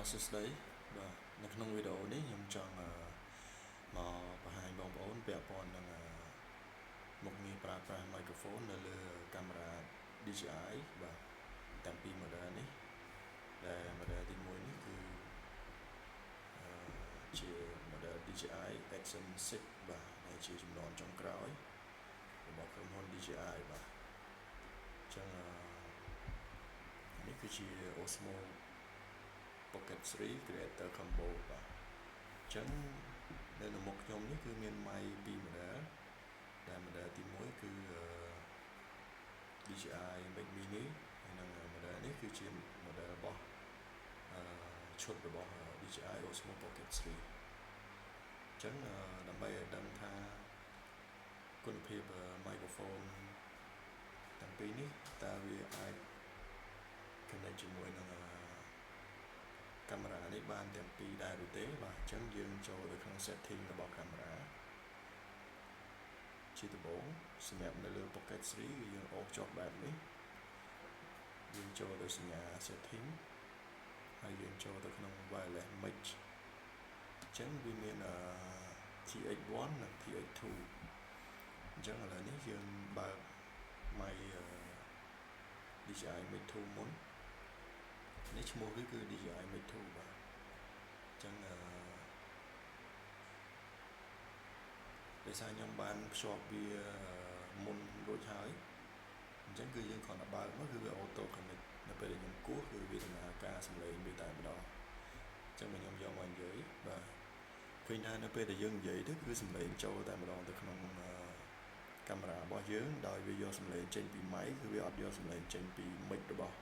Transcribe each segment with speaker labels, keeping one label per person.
Speaker 1: បាទសួស្តីបាទនៅក្នុងវីដេអូនេះខ្ញុំចង់មកបង្ហាញបងប្អូនពាក់ព័ន្ធនឹងមុខងារប្រើប្រាស់ microphone នៅលើកាមេរ៉ា DJI បាទទាំងពីរ model នេះដែល model ទី1នេះគឺជា model DJI Action 6បាទដែលជាចំនួនចុងក្រោយរបស់ក្រុមហ៊ុន DJI បាទអញ្ចឹងនេះគឺជា Osmo Pocket 3 Creator Combo បាទអញ្ចឹងនៅនៅមុខខ្ញុំនេះគឺមាន mic 2 model ដែល model ទី1គឺ DJI Mic Mini ហើយនិង model នេះគឺជា model របស់ឈុតរបស់ DJI Osmo Pocket 3អញ្ចឹងដើម្បីឲ្យដឹងថាគុណភាព microphone ទាំងពីរនេះតើវាអាច connect ជាមួយនឹងកាមេរ៉ានេះបានទាំងពីរដែរឬទេបាទអញ្ចឹងយើងចូលទៅក្នុង setting របស់កាមេរ៉ាជាដំបូងសម្រាប់នៅលើ Pocket 3គឺយើងអូសចុះបែបនេះយើងចូលទៅសញ្ញា setting ហើយយើងចូលទៅក្នុង wireless mic អញ្ចឹងវាមាន TX1 និង TX2 អញ្ចឹងឥឡូវនេះយើងបើក mic DJI Mic 2មុននេះឈ្មោះវាគឺ DJI Mic 2បាទអញ្ចឹងអឺដោយសារខ្ញុំបានភ្ជាប់វាមុនរួចហើយអញ្ចឹងគឺយើងគ្រាន់តែបើកមកគឺវា auto connect នៅពេលដែលខ្ញុំគោះគឺវាដំណើរការសំឡេងវាតែម្ដងអញ្ចឹងបើខ្ញុំយកមកនិយាយបាទឃើញថានៅពេលដែលយើងនិយាយទៅគឺសំឡេងចូលតែម្ដងទៅក្នុងកាមេរ៉ារបស់យើងដោយវាយកសំឡេងចេញពី mic គឺវាអត់យកសំឡេងចេញពី mic របស់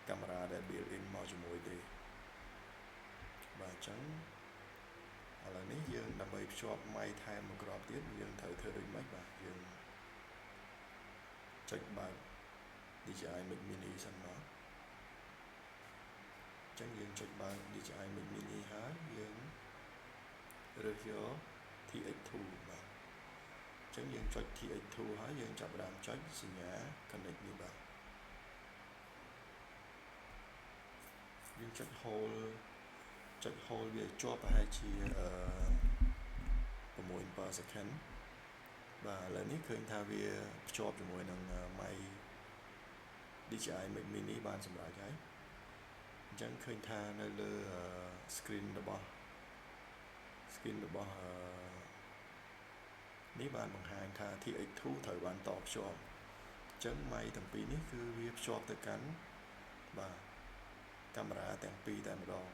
Speaker 1: កាមេរ៉ាដែល built in មកជាមួយទេបាទអញ្ចឹងឥឡូវនេះយើងដើម្បីភ្ជាប់ mic ថែមមួយគ្រាប់ទៀតយើងត្រូវធ្វើដូចម៉េចបាទយើងចុចបើក DJI Mic Mini សិនមកអញ្ចឹងយើងចុចបើក DJI Mic Mini ហើយយើងរើសយក TX2 បាទអញ្ចឹងយើងចុច TX2 ហើយយើងចាប់ផ្ដើមចុចសញ្ញា connect នេះបាទយើងចុច hold ចុច hold វាជាប់ប្រហែលជាអឺ6 7 second បាទឥឡូវនេះឃើញថាវាភ្ជាប់ជាមួយនឹង mic DJI Mic Mini បានសម្រេចហើយអញ្ចឹងឃើញថានៅលើ screen របស់ screen របស់នេះបានបង្ហាញថា TX2 ត្រូវបានតភ្ជាប់អញ្ចឹង mic ទាំងពីរនេះគឺវាភ្ជាប់ទៅកាន់បាទកាមេរ៉ាទាំងពីរតែម្ដង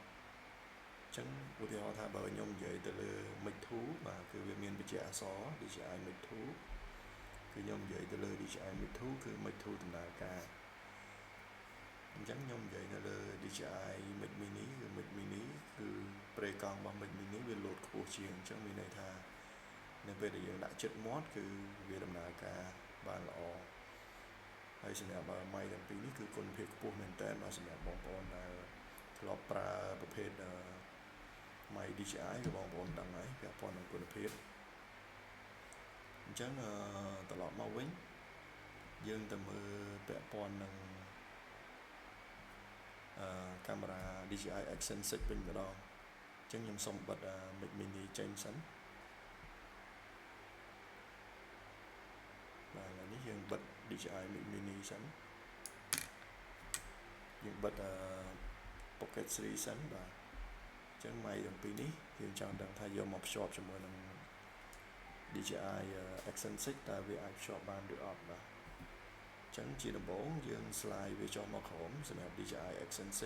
Speaker 1: អញ្ចឹងឧទាហរណ៍ថាបើខ្ញុំនិយាយទៅលើ Mic 2បាទគឺវាមានវិជ្ជាអក្សរ DJI Mic 2គឺខ្ញុំនិយាយទៅលើ DJI Mic 2គឺ Mic 2ដំណើរការអញ្ចឹងខ្ញុំនិយាយនៅលើ DJI Mic Mini គឺ Mic Mini គឺប្រេកង់របស់ Mic Mini វាលោតខ្ពស់ជាងអញ្ចឹងមានន័យថានៅពេលដែលយើងដាក់ចិត្តមាត់គឺវាដំណើរការបានល្អហើយសម្រាប់ mic ទាំងពីរនេះគឺគុណភាពខ្ពស់មែនតើបាទសម្រាប់បងប្អូនដែលធ្លាប់ប្រើប្រភេទ mic DJI ក៏បងប្អូនដឹងហើយពាក់ព័ន្ធនឹងគុណភាពអញ្ចឹងត្រឡប់មកវិញយើងទៅមើលពាក់ព័ន្ធនឹងអឺកាមេរ៉ា DJI Action 6វិញម្ដងអញ្ចឹងខ្ញុំសូមបិទ Mic Mini ចេញសិនបាទឥឡូវនេះយើងបិទ DJI Mic Mini សិនយើងបិទ Pocket 3សិនបាទអញ្ចឹង mic ទាំងពីរនេះយើងចង់ដឹងថាយកមកភ្ជាប់ជាមួយនឹង DJI Action 6តើវាអាចភ្ជាប់បានឬអត់បាទអញ្ចឹងជាដំបូងយើង slide វាចុះមកក្រោមសម្រាប់ DJI Action 6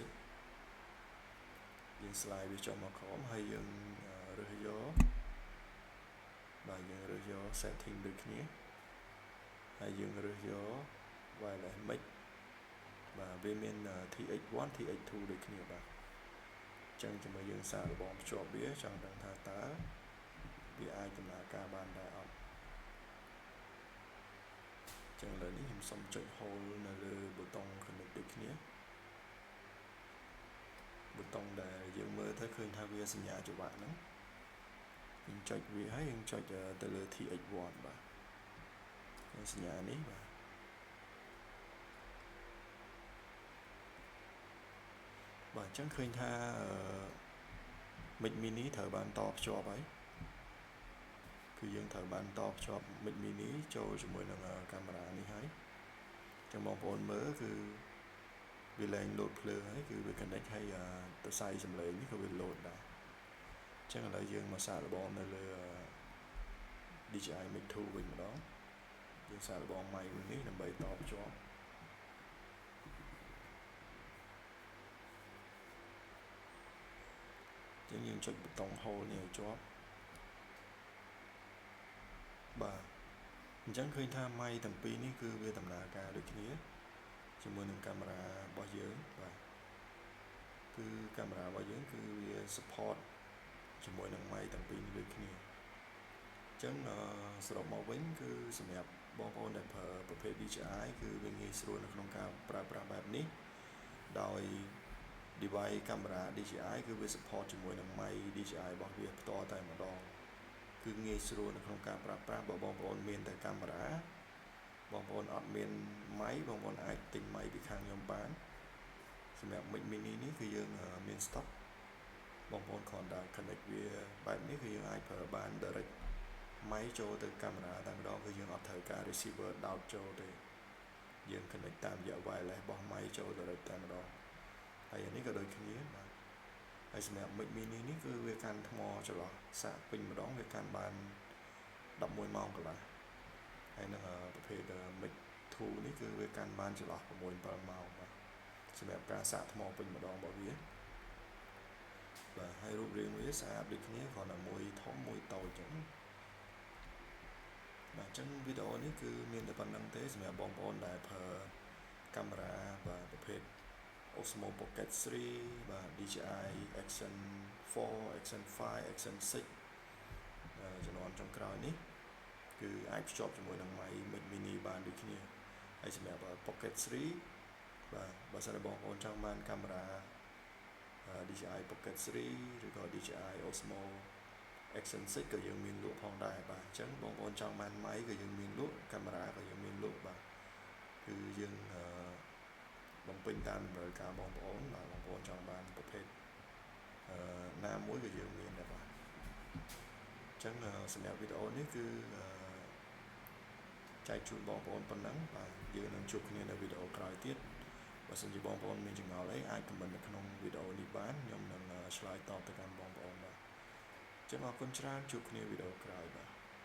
Speaker 1: យើង slide វាចុះមកក្រោមហើយយើងរើសយកបាទយើងរើសយក setting ដូចគ្នាហើយយើងរើសយក wireless mic បាទវាមាន TX1 TX2 ដូចគ្នាបាទអញ្ចឹងជាមួយយើងសាកល្បងភ្ជាប់វាចង់ដឹងថាតើវាអាចដំណើរការបានដែរអត់ចឹងឥឡូវនេះខ្ញុំសូមចុច hold នៅលើប៊ូតុង connect ដូចគ្នាប៊ូតុងដែលយើងមើលទៅឃើញថាវាសញ្ញាចង្វាក់ហ្នឹងយើងចុចវាហើយយើងចុចទៅលើ TX1 បាទសញ្ញានេះបាទ បាទអញ្ចឹងឃើញថា Mic Mini ត្រូវបានតភ្ជាប់ហើយគឺយើងត្រូវបានតភ្ជាប់ Mic Mini ចូលជាមួយនឹងកាមេរ៉ានេះហើយអញ្ចឹងបងប្អូនមើលគឺវាលែងលោតភ្លើងហើយគឺវា connect ហើយទៅសៃសំឡេងនេះក៏វាលោតដែរអញ្ចឹងឥឡូវយើងមកសាកល្បងនៅលើ DJI Mic 2វិញម្ដងយើងសាកល្បង mic មួយនេះដើម្បីតភ្ជាប់ចឹងយើងចុចប៊ូតុង hold នេះឲ្យជាប់បាទអញ្ចឹងឃើញថា mic ទាំងពីរនេះគឺវាដំណើរការដូចគ្នាជាមួយនឹងកាមេរ៉ារបស់យើងបាទគឺកាមេរ៉ារបស់យើងគឺវា support ជាមួយនឹង mic ទាំងពីរនេះដូចគ្នាអញ្ចឹងសរុបមកវិញគឺសម្រាប់បងប្អូនដែលប្រើប្រភេទ DJI គឺវាងាយស្រួលនៅក្នុងការប្រើប្រាស់បែបនេះដោយ device កាមេរ៉ា DJI គឺវា support ជាមួយនឹង mic DJI របស់វាផ្ទាល់តែម្ដងគឺងាយស្រួលនៅក្នុងការប្រើប្រាស់បើបងប្អូនមានតែកាមេរ៉ាបងប្អូនអត់មាន mic បងប្អូនអាចទិញ mic ពីខាងខ្ញុំបានសម្រាប់ Mic Mini នេះគឺយើងមាន stock បងប្អូនគ្រាន់តែ connect វាបែបនេះគឺយើងអាចប្រើបាន direct mic ចូលទៅកាមេរ៉ាតែម្ដងគឺយើងអត់ត្រូវការ receiver ដោតចូលទេយើង connect តាមរយៈ wireless របស់ mic ចូល direct តែម្ដងហើយអានេះក៏ដូចគ្នាបាទហើយសម្រាប់ Mic Mini នេះគឺវាកាន់ថ្មចន្លោះសាកពេញម្ដងវាកាន់បាន11ម៉ោងកន្លះហើយនឹងប្រភេទ Mic 2នេះគឺវាកាន់បានចន្លោះ6 7ម៉ោងបាទសម្រាប់ការសាកថ្មពេញម្ដងរបស់វាបាទហើយរូបរាងវាស្អាតដូចគ្នាគ្រាន់តែមួយធំមួយតូចចឹងបាទអញ្ចឹងវីដេអូនេះគឺមានតែប៉ុណ្្នឹងទេសម្រាប់បងប្អូនដែលប្រើកាមេរ៉ាបាទប្រភេទ Osmo Pocket 3បាទ DJI Action 4 Action 5 Action 6ជំនាន់ចុងក្រោយនេះគឺអាចភ្ជាប់ជាមួយនឹង mic Mic Mini បានដូចគ្នាហើយសម្រាប់ Pocket 3បាទបើសិនជាបងប្អូនចង់បានកាមេរ៉ា DJI Pocket 3ឬក៏ DJI Osmo Action 6ក៏យើងមានលក់ផងដែរបាទអញ្ចឹងបងប្អូនចង់បាន mic ក៏យើងមានលក់កាមេរ៉ាក៏យើងមានលក់បាទគឺយើងបំពេញតាមតម្រូវការបងប្អូនបាទបងប្អូនចង់បានប្រភេទណាមួយក៏យើងមានដែរបាទអញ្ចឹងសម្រាប់វីដេអូនេះគឺចែកជូនបងប្អូនប៉ុណ្ណឹងបាទយើងនឹងជួបគ្នានៅវីដេអូក្រោយទៀតបើសិនជាបងប្អូនមានចម្ងល់អីអាច comment នៅក្នុងវីដេអូនេះបានខ្ញុំនឹងឆ្លើយតបទៅកាន់បងប្អូនបាទអញ្ចឹងអរគុណច្រើនជួបគ្នាវីដេអូក្រោយបាទ